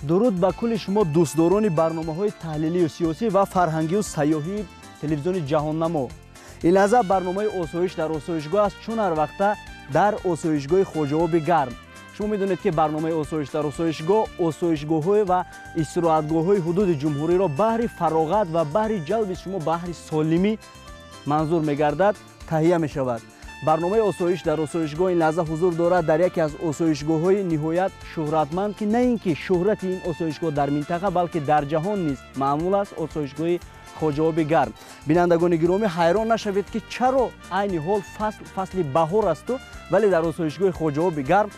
Дуруд ба кулли шумо дӯстдорони барномаҳои таҳлилию сиёсӣ ва фарҳангию сайёҳии телевизиони ҷаҳоннамо. Ин лаҳза барномаи осоиш дар осоишгоҳ аст, чун ҳар вақта дар осоишгоҳи Хоҷаоби Гарм. Шумо медонед, ки барномаи осоиш дар осоишгоҳ осоишгоҳҳои ва истироҳатгоҳҳои ҳудуди ҷумҳуриро баҳри фароғат ва баҳри ҷалби шумо баҳри солимӣ манзур мегардад, таҳия мешавад. Барномаи осоиш дар осоишгоҳ ин лаҳза ҳузур дорад дар яке аз осоишгоҳҳои ниҳоят шӯҳратманд, ки на ин ки шӯҳрати ин осоишгоҳ дар минтақа, балки дар ҷаҳон низ маъмул аст, осоишгоҳи Хоҷаоби Гарм. Бинандагони гиромӣ, ҳайрон нашавед, ки чаро айни ҳол фасл фасли баҳор асту, вале дар осоишгоҳи Хоҷаоби Гарм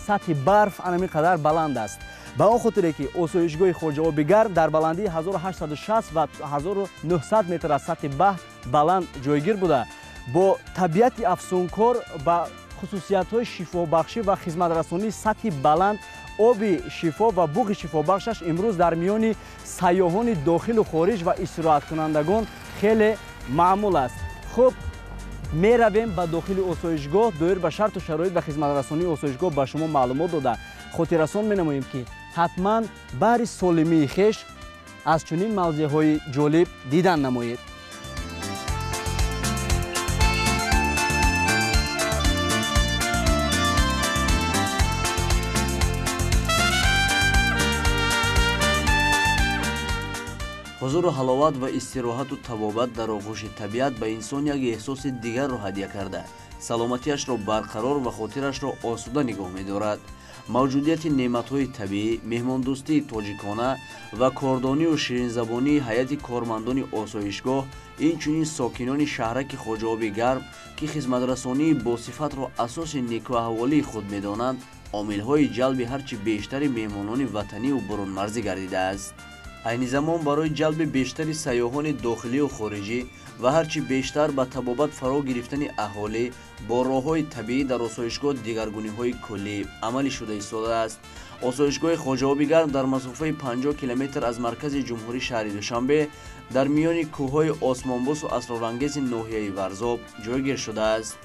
сатҳи барф анамин қадар баланд аст. Ба он хотире ки осоишгоҳи Хоҷаоби Гарм дар баландии 1860 ва 1900 метр аз сатҳи баҳр баланд ҷойгир буда, бо табиати афсункор, ба хусусиятҳои шифобахшӣ ва хизматрасонии сатҳи баланд, оби шифо ва буғи шифобахшаш имрӯз дар миёни сайёҳони дохилу хориҷ ва истироҳаткунандагон хеле маъмул аст. Хуб, меравем ба дохили осоишгоҳ, доир ба шарту шароит ва хизматрасонии осоишгоҳ ба шумо маълумот дода, хотиррасон менамоем, ки ҳатман баҳри солимии хеш аз чунин мавзеъҳои ҷолиб дидан намоед. Ҳузуру ҳаловат ва истироҳату табобат дар оғӯши табиат ба инсон як эҳсоси дигарро ҳадя карда, саломатиашро барқарор ва хотирашро осуда нигоҳ медорад. Мавҷудияти неъматҳои табиӣ, меҳмондӯстии тоҷикона ва кордонию ширинзабонии ҳайати кормандони осоишгоҳ, инчунин сокинони шаҳраки Хоҷаоби Гарм, ки хизматрасонии босифатро асоси некуаҳволии худ медонанд, омилҳои ҷалби ҳарчи бештари меҳмонони ватаниву бурунмарзӣ гардидааст. Айни замон барои ҷалби бештари сайёҳони дохилию хориҷӣ ва ҳарчи бештар ба табобат фаро гирифтани аҳолӣ бо роҳҳои табиӣ дар осоишгоҳ дигаргуниҳои куллӣ амалӣ шуда истодааст. Осоишгоҳи Хоҷаоби Гарм дар масофаи 50 километр аз маркази ҷумҳурӣ шаҳри Душанбе дар миёни кӯҳҳои осмонбосу асрорангези ноҳияи Варзоб ҷойгир шудааст.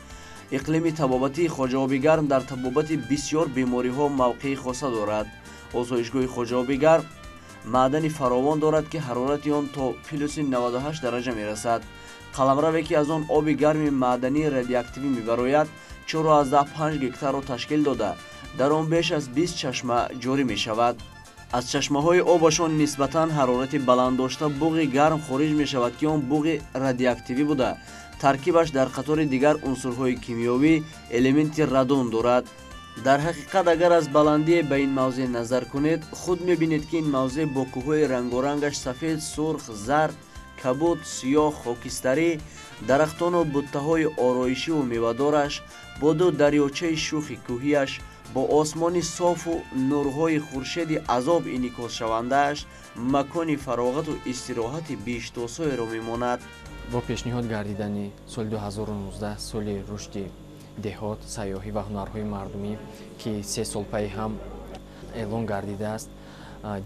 Иқлими табобатии Хоҷаоби Гарм дар табобати бисёр бемориҳо мавқеи хоса дорад. Осоишгоҳи Хоҷаоби Гарм маъдани фаровон дорад, ки ҳарорати он то плюси 98 дараҷа мерасад. Қаламраве, ки аз он оби гарми маъдании радиоактивӣ мебарояд, 4,5 гектарро ташкил дода, дар он беш аз 20 чашма ҷорӣ мешавад. Аз чашмаҳои обашон нисбатан ҳарорати баланд дошта буғи гарм хориҷ мешавад, ки он буғи радиоактивӣ буда, таркибаш дар қатори дигар унсурҳои кимиёвӣ элементи радон дорад. Дар ҳақиқат, агар аз баландие ба ин мавзеъ назар кунед, худ мебинед, ки ин мавзеъ бо кӯҳҳои рангорангаш сафед, сурх, зард, кабуд, сиёҳ, хокистарӣ, дарахтону буттаҳои ороишиву мевадораш, бо ду дарёчаи шӯхи кӯҳияш, бо осмони софу нурҳои хуршеди азоб инъикосшавандааш макони фароғату истироҳати биҳиштосоеро мемонад. Бо пешниҳод гардидани соли 2019 соли рушди деҳот, сайёҳӣ ва ҳунарҳои мардумӣ, ки 3 сол пайи ҳам эълон гардидааст,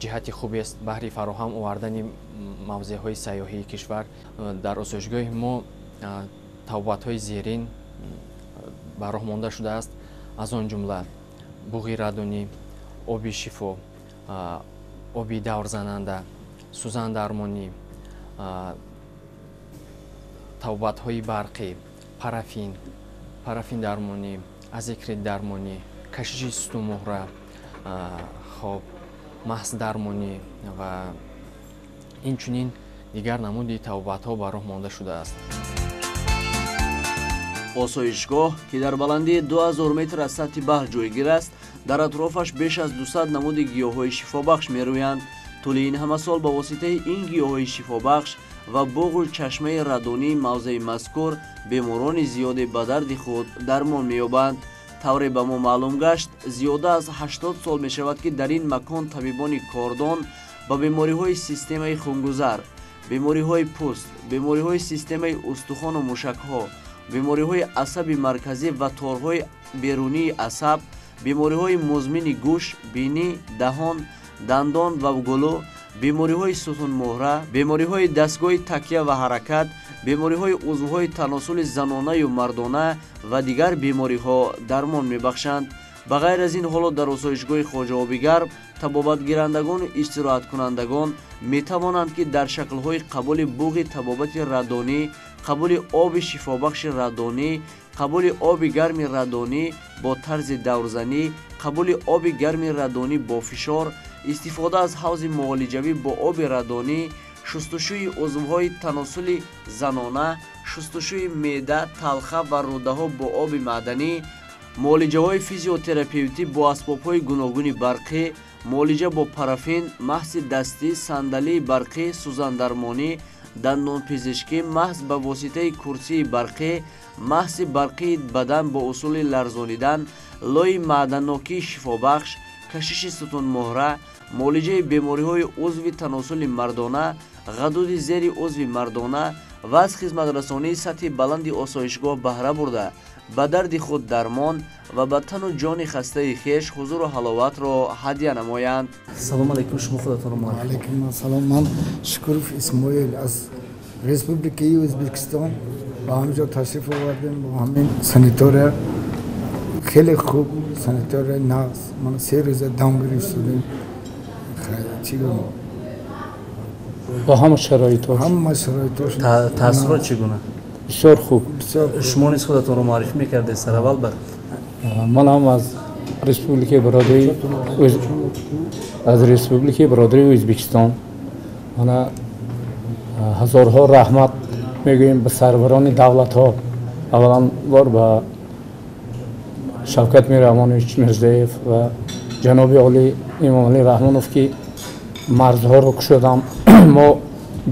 ҷиҳати хубест баҳри фароҳам овардани мавзеъҳои сайёҳии кишвар. Дар осоишгоҳи мо табобатҳои зерин ба роҳ монда шудааст, аз он ҷумла буғи радонӣ, оби шифо, оби даврзананда, сӯзандармонӣ, табобатҳои барқӣ, парафин, парафиндармонӣ, азекритдармонӣ, кашиши сутунмуҳра, хоб, маҳздармонӣ ва инчунин дигар намуди табобатҳо ба роҳ монда шудааст. Осоишгоҳ, ки дар баландии 2000 метр аз сатҳи баҳр ҷойгир аст, дар атрофаш беш аз 200 намуди гиёҳҳои шифобахш мерӯянд. Тӯли ин ҳама сол ба воситаи ин гиёҳҳои шифобахш ва боғу чашмаи радонии мавзеи мазкур беморони зиёде ба дарди худ дармон меёбанд. Тавре ба мо маълум гашт, зиёда аз 80 сол мешавад, ки дар ин макон табибони кордон ба бемориҳои системаи хунгузар, бемориҳои пӯст, бемориҳои системаи устухону мушакҳо, бемориҳои асаби марказӣ ва торҳои берунии асаб, бемориҳои музмини гӯш, бинӣ, даҳон, дандон ва гулӯ, бемориҳои сутунмуҳра, бемориҳои дастгоҳи такя ва ҳаракат, бемориҳои узвҳои таносули занонаю мардона ва дигар бемориҳо дармон мебахшанд. Ба ғайр аз ин, ҳоло дар осоишгоҳи Хоҷаоби Гарм табобатгирандагону истироҳаткунандагон метавонанд, ки дар шаклҳои қабули буғи табобати радонӣ, қабули оби шифобахши радонӣ, қабули оби гарми радонӣ бо тарзи даврзанӣ, қабули оби гарми радонӣ бо фишор, истифода аз ҳавзи муолиҷавӣ бо оби радонӣ, шустушӯи узвҳои таносули занона, шустушӯи меъда, талха ва рӯдаҳо бо оби маъданӣ, муолиҷаҳои физиотерапевтӣ бо асбобҳои гуногуни барқӣ, муолиҷа бо парафин, маҳси дастӣ, сандалии барқӣ, сӯзандармонӣ, дандонпизишкӣ, маҳз ба воситаи курсии барқӣ, маҳси барқии бадан бо усули ларзонидан, лои маъданнокии шифобахш, кашиши сутунмуҳра, муолиҷаи бемориҳои узви таносули мардона, ғадуди зери узви мардона ва аз хизматрасонии сатҳи баланди осоишгоҳ баҳра бурда, ба дарди худ дармон ва ба тану ҷони хастаи хеш ҳузуру ҳаловатро ҳадя намоянд. Салом алайкум, шумо худатонро муаррифӣ. Алайкум ассалом, ман Шукуров Исмоил аз Республикаи Ӯзбекистон ба ҳаминҷо ташриф овардем. Бо ҳамин санитория хеле хуб, санитория нағз. Ман 3 рӯза дам гирифтем. Чӣ гӯям? Бо ҳама шароитҳо. Ҳама шароитҳо. Таассурот чӣ гуна? Бисёр хуб. Шумо низ худатонро муаррифӣ мекардед сараввал бар? Ман ҳам аз Республикаи бародари аз Республикаи бародари Ӯзбекистон. Мана ҳазорҳо раҳмат мегӯем ба сарварони давлатҳо. Аввалан бор ба Шавкат Миромонович Мирзиёев ва ҷаноби олӣ Эмомалӣ Раҳмонов, ки марзҳоро кушодам. Мо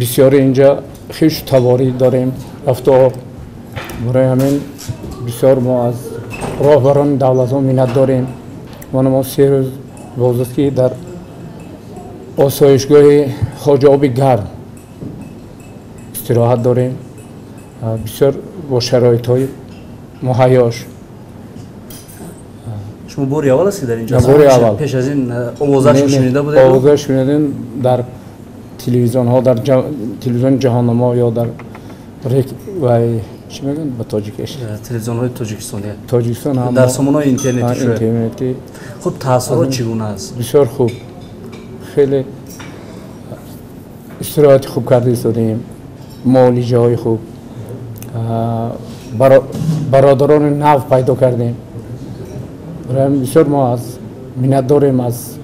бисёре инҷа хешу таборӣ дорем, рафту барои ҳамин бисёр мо аз роҳбарони давлатҳо миннат дорем. Мана мо 3 рӯз боз аст, ки дар осоишгоҳи Хоҷаоби Гарм истироҳат дорем. Бисёр бо шароитҳои муҳайёш. Шумо бори аввал аст, ки дар инҷо? Бори аввал. Пеш аз ин овозашро шунида будед? Овозашро шунидем дар телевизионҳо, дар телевизиони Ҷаҳоннамо ё дар вай чӣ мегӯянд ба тоҷикиш? Телевизионҳои Тоҷикистон. Тоҷикистон ҳам дар сомонаҳои интернетӣ. Хуб, таассурот чӣ гуна аст? Бисёр хуб. Хеле истироҳати хуб карда истодаем, муолиҷаҳои хуб, бародарони нав пайдо кардем. Бисёр мо аз миннат дорем аз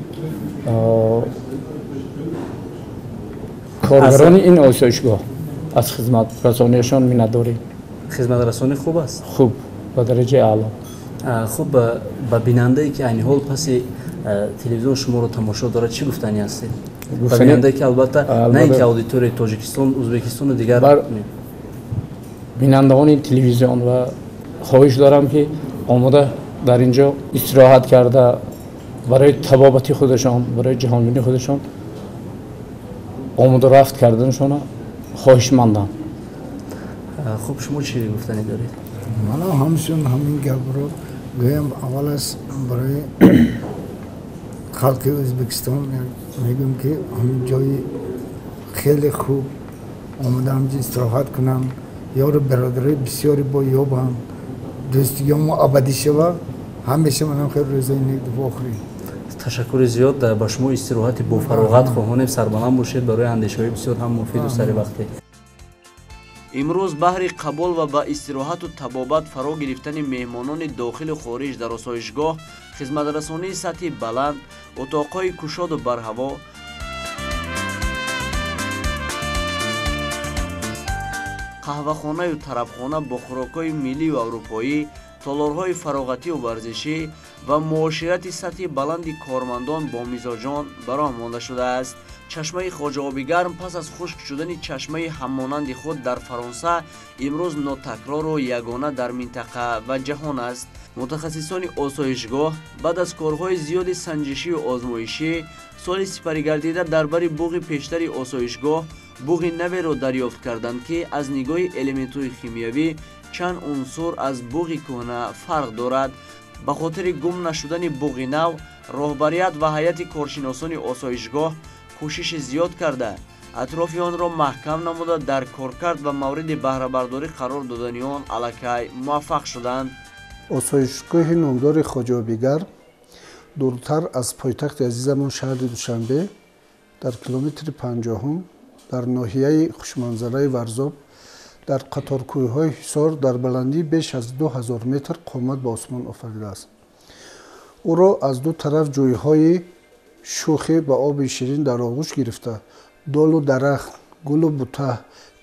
коргарони ин осоишгоҳ, аз хизматрасониашон миннат дорем. Хизматрасонӣ хуб аст? Хуб, ба дараҷаи аъло. Хуб, ба бинандае, ки айни ҳол паси телевизион шуморо тамошо дорад, чӣ гуфтанӣ ҳастед? Ба бинандае, ки албатта на ин ки аудиторияи Тоҷикистон, Ӯзбекистону дигар бинандагони телевизион ва хоҳиш дорам, ки омода дар инҷо истироҳат карда, барои табобати худашон, барои ҷаҳонбинии худашон омода рафт карданашонро хоҳишмандам. Хуб, шумо чӣ гуфтанӣ доред? Ман ҳамчун ҳамин гапро гӯям, аввал аз барои халқи Ӯзбекистон мегӯям, ки ҳамин ҷои хеле хуб омода ҳамҷо истироҳат кунам, ёру бародарои бисёре бо ёбам, дӯстиёмо абадӣ шава. Ҳамеша манам хеле рӯзои нек вохӯрем. Ташаккури зиёд, ба шумо истироҳати бофароғат хоҳонем. Сарбаланд бошед барои андешаҳои бисёр ҳам муфиду саривақтӣ. Имрӯз баҳри қабул ва ба истироҳату табобат фаро гирифтани меҳмонони дохилу хориҷ дар осоишгоҳ хизматрасонии сатҳи баланд, утоқҳои кушоду барҳаво, қаҳвахонаю тарабхона бо хӯрокҳои миллию аврупоӣ, толорҳои фароғатию варзишӣ ва муоширати сатҳи баланди кормандон бо мизоҷон ба роҳ монда шудааст. Чашмаи Хоҷаоби Гарм пас аз хушк шудани чашмаи ҳаммонанди худ дар Фаронса имрӯз нотакрору ягона дар минтақа ва ҷаҳон аст. Мутахассисони осоишгоҳ баъд аз корҳои зиёди санҷишию озмоишӣ соли сипаригардида дар бари буғи пештари осоишгоҳ буғи наверо дарёфт карданд, ки аз нигоҳи элементҳои химиявӣ чанд унсур аз буғи кӯҳна фарқ дорад. Ба хотири гум нашудани буғи нав, роҳбарият ва ҳайати коршиносони осоишгоҳ кӯшиши зиёд карда, атрофи онро маҳкам намуда, дар коркард ва мавриди баҳрабардорӣ қарор додани он аллакай муваффақ шуданд. Осоишгоҳи номдори Хоҷаоби Гарм Дуртар аз пойтахти азизамон шаҳри Душанбе дар километри 50 дар ноҳияи хушманзараи Варзоб дар қаторкӯҳҳои Ҳисор дар баландии беш аз 2000 метр қомат ба осмон офаридааст. Ӯро аз ду тараф ҷӯйҳои шӯхӣ ба оби ширин дар оғӯш гирифта, долу дарахт, гулу бута,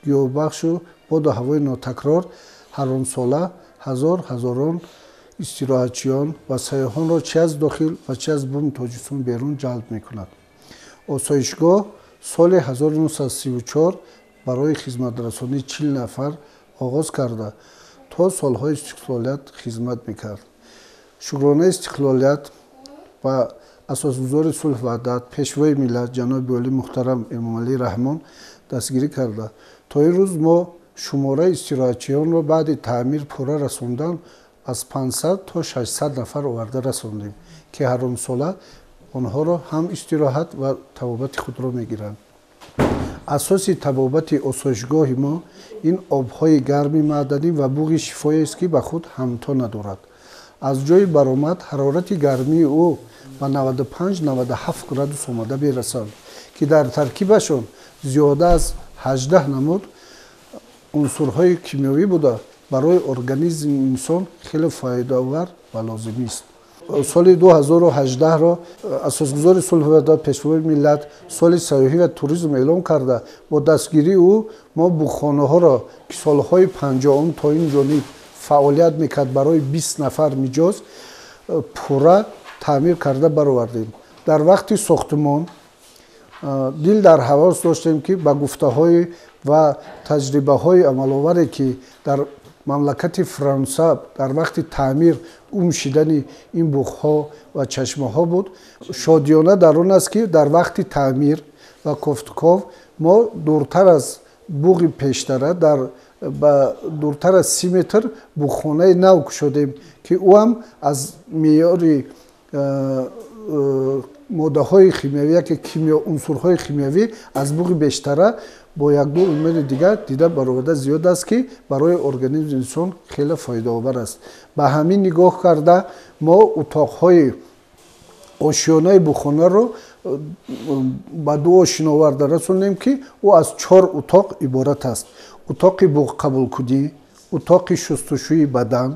гиёҳбахшу боду ҳавои нотакрор ҳаронсола ҳазор ҳазорон истироҳатчиён ва сайёҳонро чи аз дохил ва чи аз буми Тоҷикистон берун ҷалб мекунад. Осоишгоҳ соли 1934 барои хизматрасонии 40 нафар оғоз карда, то солҳои истиқлолият хизмат мекард. Шукронаи истиқлолият ва асосгузори сулҳ ваҳдат, пешвои миллат ҷаноби олӣ муҳтарам Эмомалӣ Раҳмон дастгирӣ карда, то ин рӯз мо шумораи истироҳатчиёнро баъди таъмир пурра расондан аз 500 то 600 нафар оварда расондем, ки ҳаронсола онҳоро ҳам истироҳат ва табобати худро мегиранд. Асоси табобати осоишгоҳи мо ин обҳои гарми маъданӣ ва буғи шифоест, ки ба худ ҳамто надорад. Аз ҷои баромад ҳарорати гармии ӯ ба 95-97 градус омада мерасад, ки дар таркибашон зиёда аз 18 намуд унсурҳои кимиёвӣ буда, барои организми инсон хеле фоидаовар ва лозимист. Соли 2018-ро асосгузори сулҳу ваҳдат, пешвои миллат соли сайёҳӣ ва туризм эълон карда, бо дастгирии ӯ мо буғхонаҳоро, ки солҳои 50 то ин ҷониб фаъолият мекард, барои 20 нафар миҷоз пурра таъмир карда баровардем. Дар вақти сохтумон дил дар ҳавос доштем, ки ба гуфтаҳои ва таҷрибаҳои амаловаре, ки дар мамлакати Фаронса дар вақти таъмир гум шидани ин буғҳо ва чашмаҳо буд, шодиёна дар он аст, ки дар вақти таъмир ва кофтуков мо дуртар аз буғи пештара дуртар аз 30 метр буғхонаи нав кушодем, ки ӯ ҳам аз меъёри моддаҳои химиявӣ, яке унсурҳои химиявӣ аз буғи бештара бо якду умеди дигар дида бароварда зиёд аст, ки барои организми инсон хеле фоидаовар аст. Ба ҳамин нигоҳ карда мо утоқҳои ошёнаи буғхонаро ба ду ошино оварда расондем, ки ӯ аз 4 утоқ иборат аст. Утоқи буғқабулкунӣ, утоқи шустушӯи бадан,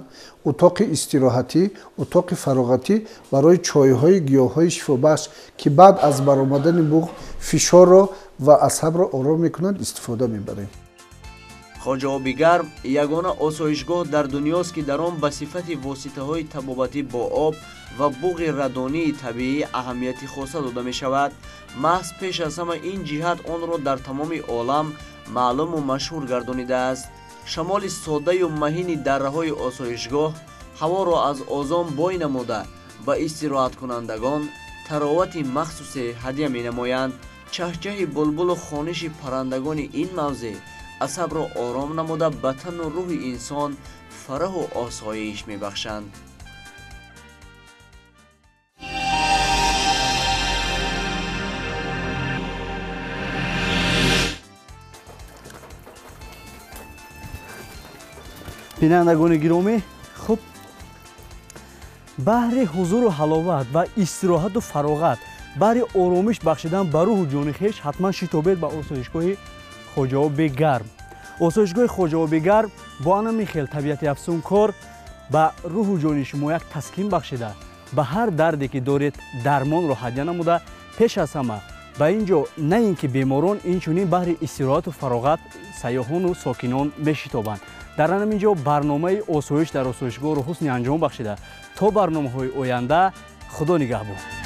утоқи истироҳатӣ, утоқи фароғатӣ барои чойҳои гиёҳҳои шифобахш, ки баъд аз баромадани буғ фишорро ва асабро ором мекунанд, истифода мебарем. Хоҷа Оби Гарм ягона осоишгоҳ дар дунёст, ки дар он ба сифати воситаҳои табобатӣ бо об ва буғи радонии табиӣ аҳамияти хоса дода мешавад. Маҳз пеш аз ҳама ин ҷиҳат онро дар тамоми олам маълуму машҳур гардонидааст. Шамоли соддаю маҳини дарраҳои осоишгоҳ ҳаворо аз озон бой намуда, ба истироҳаткунандагон таровати махсусе ҳадя менамоянд. Чаҳчаҳи булбулу хониши паррандагони ин мавзеъ асабро ором намуда, ба тану рӯҳи инсон фараҳу осоиш мебахшанд. Бинандагони гиромӣ, хуб, баҳри ҳузуру ҳаловат ва истироҳату фароғат, баҳри оромиш бахшидан ба рӯҳу ҷони хеш ҳатман шитобед ба осоишгоҳи Хоҷа Оби Гарм. Осоишгоҳи Хоҷа Оби Гарм бо анами хел табиати афсункор ба рӯҳу ҷони шумо як таскин бахшида, ба ҳар дарде ки доред дармонро ҳадя намуда, пеш аз ҳама ба ин ҷо на ин ки беморон, инчунин баҳри истироҳату фароғат сайёҳону сокинон мешитобанд. Дар ҳамин ҷо барномаи осоиш дар осоишгоҳро ҳусни анҷом бахшида, то барномаҳои оянда Худо нигаҳбон.